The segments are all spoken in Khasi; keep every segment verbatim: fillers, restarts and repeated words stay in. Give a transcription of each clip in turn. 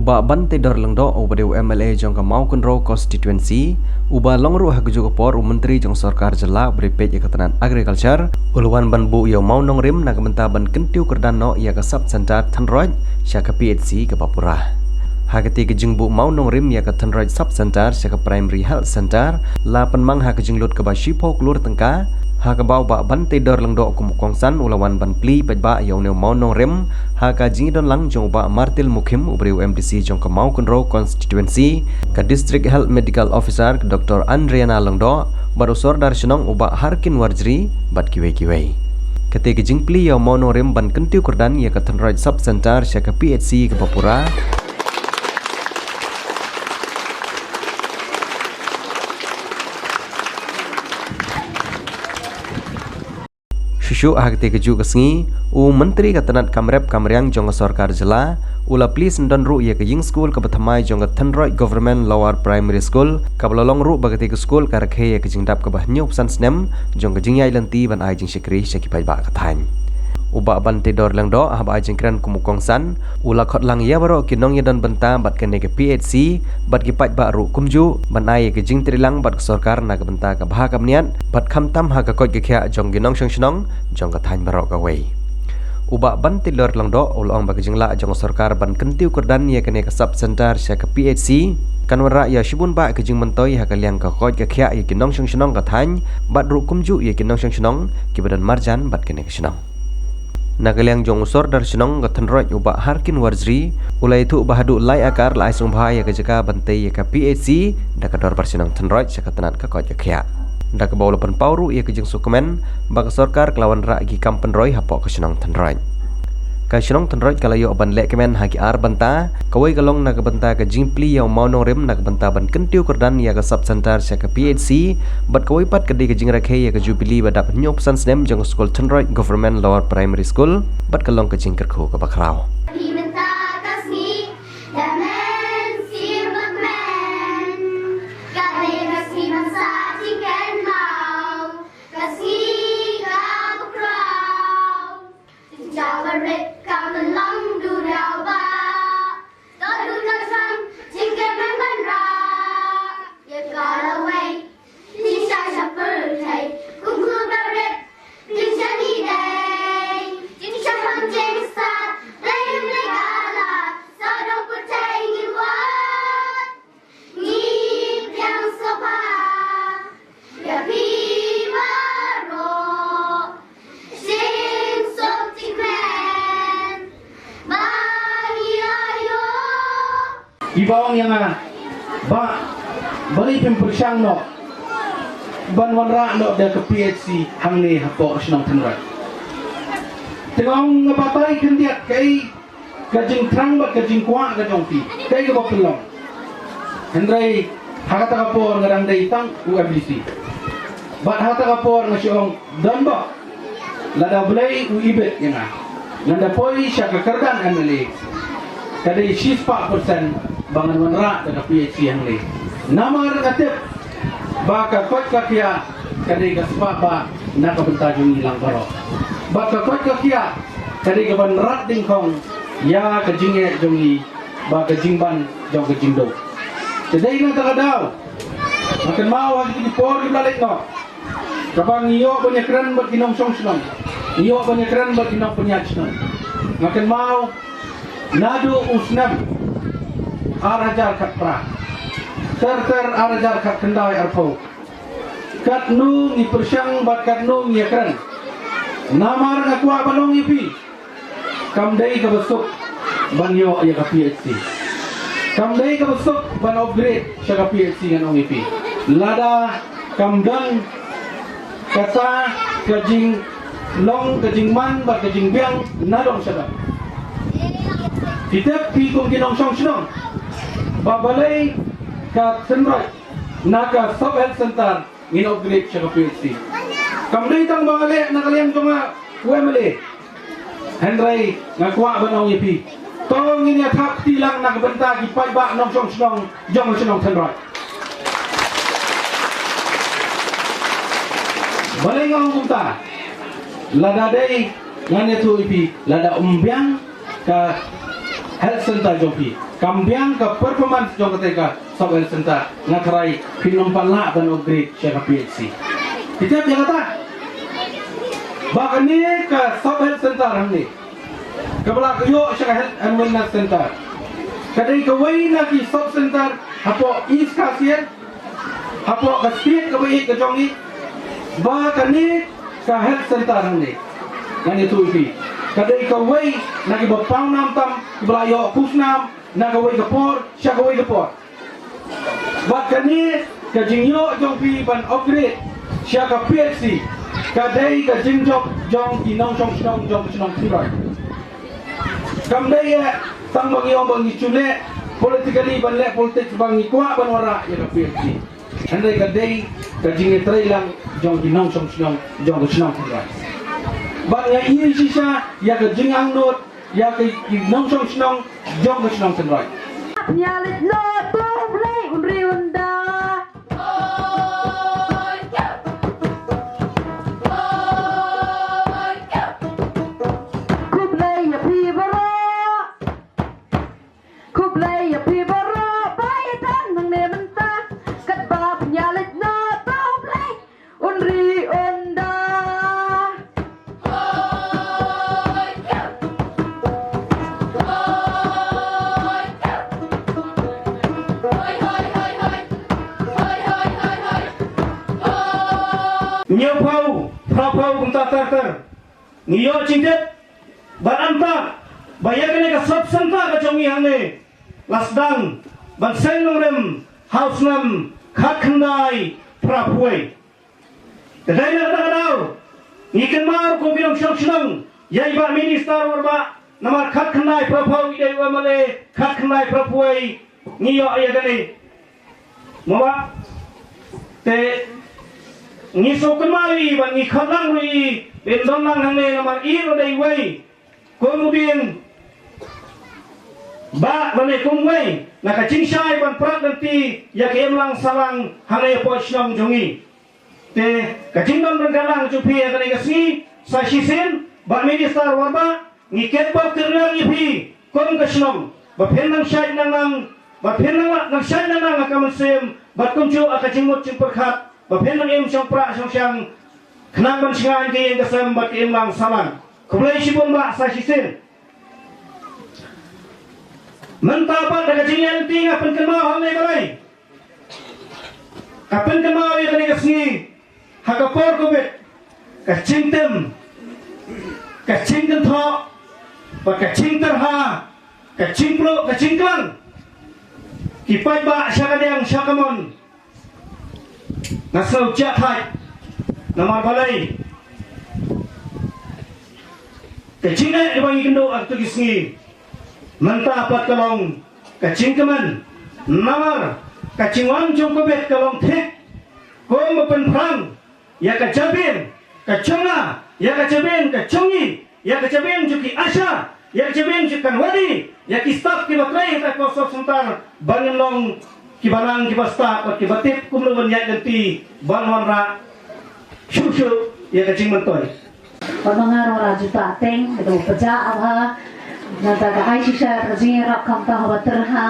Bah Banteidor Lyngdoh, uba dei u M L A jong ka Mawkynrew constituency, uba long ruh ha kajuh ka por u Myntri jong sorkar jylla uba dei peit ïa ka tnat agriculture, u la wan ban buh ïa u mawnongrim na ka bynta ban kyntiew kyrdan noh ïa ka sub center Thynroit sha ka P H C kaba pura. Ha katei ka jingbuh mawnongrim ïa ka Thynroit sub center sha ka primary health center, la pynmang ha ka jinglut kaba shiphew klur tyngka, ha kaba u Bah Banteidor Lyngdoh kum u kongsan u la wan ban plie paidbah ïa une u mawnongrim, ha ka jingdon lang jong u Bah Martil Mukhim uba dei u M D C jong ka Mawkynrew constituency, ka District Health Medical Officer ka Doctor Andriana Lyngdoh, bad u Sordar Shnong u Bah Harkin Warjri, bad kiwei kiwei. Katei ka jingplie ïa u mawnongrim ban kyntiew kyrdan ïa ka Thynroit sub center sha ka P H C kaba pura. Shuh shuh ha katei kajuh ka sngi, u Myntri ka tnat kam rep kam riang jong ka sorkar jylla, u la plie syndon ruh ïa ka ïing skul kaba thymmai jong ka Thynroit Government Lower Primary School, kaba la long ruh ba katei ka skul ka rakhe ïa ka jingdap kaba hynñiewphew san snem jong ka jingïaid lynti ban ai jingshakri sha ki paidbah ka thaiñ. U Bah Banteidor Lyngdoh haba ai jingkren kum u kongsan, u la khot lang ïa baroh ki nongïadon bynta bad kane ka P H C, bad ki paidbah ruh kumjuh, ban ai ïa ka jingtreilang bad ka sorkar na ka bynta ka bha ka bniat, bad khamtam ha ka koit ka khiah jong ki nongshong shnong jong ka thaiñ baroh kawei. U Bah Banteidor Lyngdoh u la ong ba ka jinglah jong ka sorkar ban kyntiew kyrdan ïa kane ka sub center sha ka P H C kan wanrah ïa shibun bah ka jingmyntoi ha ka liang ka koit ka khiah ïa ki nongshong shnong ka thaiñ, bad ruh kumjuh ïa ki nongshong shnong kiba don marjan bad kane ka shnong. Na ka liang jong u Sordar Shnong ka Thynroit u Bah Harkin Warjri, u la ïathuh ba haduh lai akar la ai sngewbha ïa ka jaka ban tei ïa ka P H C da ka Dorbar Shnong Thynroit sha ka tnat ka koit ka khiah. Da kaba u la pynpaw ruh ïa ka jingsngewkmen ba ka sorkar ka la wanrah ïa ki kam pynroi hapoh ka shnong Thynroit. Ka shnong Thynroit ka la ïoh ban lehkmen ha ki ar bynta, kawei ka long na ka bynta ka jingplie ïa u mawnongrim na ka bynta ban kyntiew kyrdan ïa ka sub center sha ka P H C, bad kawei pat ka dei ka jingrakhe ïa ka jubili ba dap hynñiewphew san snem jong ka skul Thynroit Government Lower Primary School, bad ka long ka jingkyrkhu kaba khraw. Phi mynta ka sngi, da men sim bad men. Ka dei ka sngi ban sah jingkynmaw, ka sngi kaba khraw. Jingjaw barit ka pynlong duriaw ba, ka dur ka jam, jingkyrmen ban rah ïa ka lawei. Jingshisha pyrthei, kum klur barit, pynshani dei. Jingshisha jingsat, dei dei ka la, sa dong pyrthei ngin wad. Ngi pdiang sngewbha ïa phi baroh. Sing song tikmen ba ngi la ïoh. Kiba ong ïa nga ba balei phim pyrshang noh ban wanrah noh da ka P H C hangne hapoh shnong Thynroit. Te nga ong nga batai khyndiat kaei ka jingthrang bad ka jingkwah ka jong phi, kaei kaba pynlong. Hynrei ha kata ka por nga dang dei tang u M D C. Bad ha kata ka por nga shu ong don ba lada Blei u ibit ïa nga, ngan da poi sha ka kyrdan M L A. Ka dei shispah percent ba ngan wanrah da ka P H C hangne. Namar nga tip ba ka koit ka khiah ka dei ka spah bah na ka bynta jong ngi lang baroh. Bad ka koit ka khiah ka dei kaban rat dyngkhong ïa ka jingeh jong ngi bad ka jingban jong ka jingduk. Te dei na kata ka daw, nga kynmaw ha kine ki por kiba la leit noh, kaba ngi ïoh ban ïakren bad ki nongshong shnong, ngi ïoh ban ïakren bad ki nongpynïaid shnong. Nga kynmaw naduh u snem ar hajar khatphra ter ter ar hajar khatkhyndai arphew, katno ngi pyrshang bad katno ngi ïakren. Namar nga kwah ban ong ïa phi, kam dei kaba suk ban ïoh ïa ka P H C. Kam dei kaba suk ban upgrade sha ka P H C, ngan ong ïa phi. Lada kam don kata ka jinglong, ka jingman bad ka jingbiang na dong sha dong. Phi tip, phi kum ki nongshong shnong, ba balei ka Thynroit na ka Sub Health Center ngin upgrade sha ka P H C. Kam dei tang ba nga leh na ka liang jong nga u M L A. Hynrei nga kwah ban ong ïa phi, to ngin ïa thap kti lang na ka bynta ki paidbah nongshong shnong jong ka shnong Thynroit. Balei nga ong kumta? Lada dei, ngan ïathuh ïa phi, lada ym biang ka health center jong phi, Kam biang ka performance jong kata ka sub health center, nga tharai phin ym pat lah ban upgrade sha ka P H C. Phi tip ïa kata? Ba kane ka sub health center hangne, kaba la ka ïoh sha ka health and wellness center, ka dei kawei na ki sub center hapoh East Khasi Hills, hapoh ka state kaba ïeit ka jong ngi, ba kane ka health center hangne, ngan ïathuh ïa phi, ka dei kawei na kiba paw nam tam, kiba la ïoh khusnam na kawei ka por sha kawei ka por. Bad kane ka jingïoh jong phi ban upgrade sha ka P H C, ka dei ka jingjop jong ki nongshong shnong jong ka shnong Tynrai. Kam dei ïa tang ba ngi ong ba ngi shu leh politically, ban leh politics, ba ngi kwah ban wanrah ïa ka P H C. Hynrei ka dei ka jingïatreilang jong ki nongshong shnong jong ka shnong Tynrai. Bad nga ïohi shisha ïa ka jingangnud ïa ki, ki nongshong shnong jong ka shnong Tynrai. Ïa leit noh to Blei un ri un da. Khublei ïa phi baroh. Khublei ïa phi baroh ba ïa tang nangne mynta. Katba pynïaid leit noh to Blei un ri un da. Hynñiew phew, phra phew kumta ter ter. Ngi ïoh jingtip bad anta ba ïa kane ka sub center ka jong ngi hangne la sdang ban seng nongrim ha u snem khatkhyndai phra phew. Te dei na kata ka daw ngi kynmaw kum ki nongshong shnong ïa i Bah Minister Warbah, namar khatkhyndai phra phew i dei u M L A, khatkhyndai phra phew ngi ïoh ïa kane. Mo bah, te ngi sngewkynmaw ïa i bad ngi khot lang ruh ïa i ban don lang hangne namar i ruh dei uwei kum u dieng bah lane kum uwei na ka jingshai ban prat lynti ïa ka imlang sahlang hangne hapoh shnong jong ngi. Te ka jingdon ryngkat lang jong phi ha kane ka sngi sa shisien, Bah Minister Warbah, ngi kitbok tyrliang ïa phi kum ka shnong ba phin nang shait nang nang, ba phin nang lah nang shait nang nang ha ka mynsiem bad kumjuh ha ka jingmut jingpyrkhat, ba phin nang im shong prah shong shang khnang ban shngaiñ ka ïing ka sem bad ka imlang sahlang. Khublei shibun bah sa shisien. Mynta pat da ka jingïaid lynti nga pynkynmaw hangne balei. Ka pynkynmaw ïa kane ka sngi ha ka por Covid, ka jingtim, ka jingkynthoh, bad ka jingtyrha, ka jingpluh, ka jingklang. Ki paidbah sha ka liang sha ka mon, nga sngew jahthait. Namar balei? Ka jingeh kaba ngi kynduh ha kito ki sngi mynta pat ka long ka jingkmen, namar ka jingwan jong Covid ka long thik kum ba pynphrang ïa ka jabieng ka jong nga, ïa ka jabieng ka jong ngi, ïa ka jabieng jong ki ASHA, ïa ka jabieng jong ki Anganwadi, ïa ki staff kiba trei ha ka sub center, ban long kiba nang kiba stad bad kiba tip kumno ban ïaid lynti ban wanrah shuh shuh ïa ka jingmyntoi. Bad ma nga ruh nga ju tah teng, nga ju pyrshah bha. Nangta ka ai shisha ka jingïarap khamtam haba tyrha.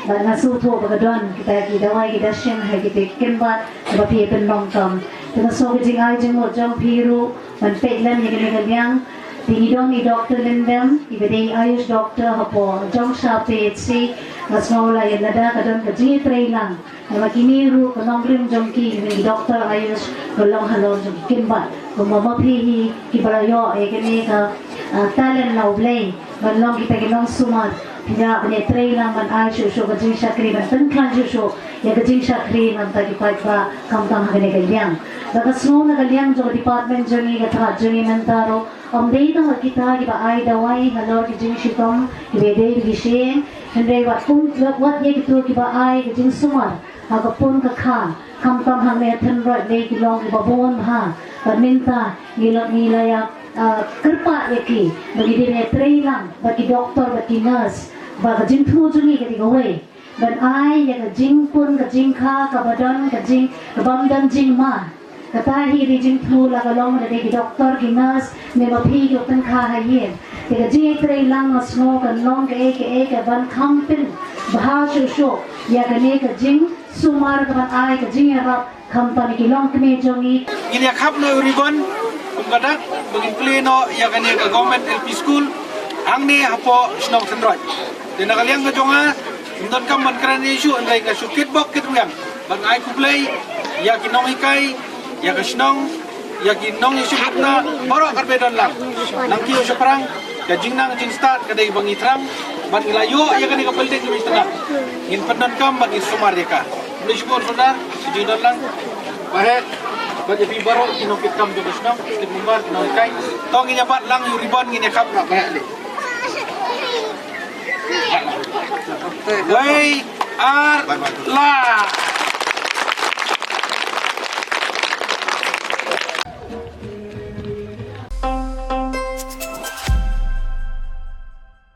Bad nga sngewthuh ba ka don kita ki dawai ki dashin ha kita ki kynbat ba phi pynlong kam. Te nga sngew ka jingai jingmut jong phi ruh ban peit lem ïa kane ka liang. Te ngi don i Doctor Lyndem, iba dei Ayush Doctor hapoh Jongsha P H C. Nga sngew la ïa lada ka don ka jingïatreilang. Namar kine ruh ka nongrim jong ki, ki doktor Ayush, ka long halor jong ki kynbat. Kumba ma phi hi kiba la ïoh ïa kane ka, ah, talent na U Blei ban long kita ki nongsumar. Phi ïa ban ïatreilang ban ai shuh shuh ka jingshakri, ban pynkhlaiñ shuh shuh ïa ka jingshakri na bynta ki paidbah khamtam ha kane ka liang. Bad nga sngew na ka liang jong ka department jong ngi, ka tnat jong ngi mynta ruh, ym dei tang kita kiba ai dawai halor ki jingshitom kiba dei ki shyieng, hynrei wat kum, wat ïa kito kiba ai ka jingsumar ha ka pun ka kha, khamtam hangne ha Tynroi, dei ki long kiba bun bha. Bad mynta ngi la, ngi la ïa, ah, kyrpad ïa ki ba ki dei ban ïatreilang bad ki doktor bad ki nurse, ba ka jingthmu jong ngi ka dei kawei, ban ai ïa ka jingpun ka jingkha kaba don ka jing, kabym don jingma. Kata hi ka jingthmu la ka long da ki doktor, ki nurse, ne ma phi ki tyngkha ha ïing. Te ka jingïatreilang nga sngew kan long kaei kaei kaban kham pynbha shuh shuh ïa kane ka jingsumar kaban ai ka jingïarap khamtam ïa ki longkmie jong ngi. Ngin ïa khap noh ribbon kum ka dak ba ngin plie noh ïa kane ka Government L P School hangne hapoh shnong Synroit. Te na ka liang ka jong nga, ngam donkam ban kren ïa shuh, hynrei nga shu kitbok kitrwiang ban ai khublei ïa ki nonghikai, ïa ka shnong, ïa ki nongïashim bynta baroh katba don lang. Nangta shaphrang, ka jingnang jingstad ka dei ba ngi thrang ban ngi la ïoh ïa kane ka building ka ba itynnad. Ngin pyndonkam ban ngin sumar ïa ka. Khublei shibun sordar, ka jingdon lang. Ba heh bad ïa phi baroh ki nongkitkam jong ka shnong, ki member, ki nonghikai. To ngin ïa bat lang ïa u ribbon, ngin ïa khap noh, ba heh leh. Wei, ar, la.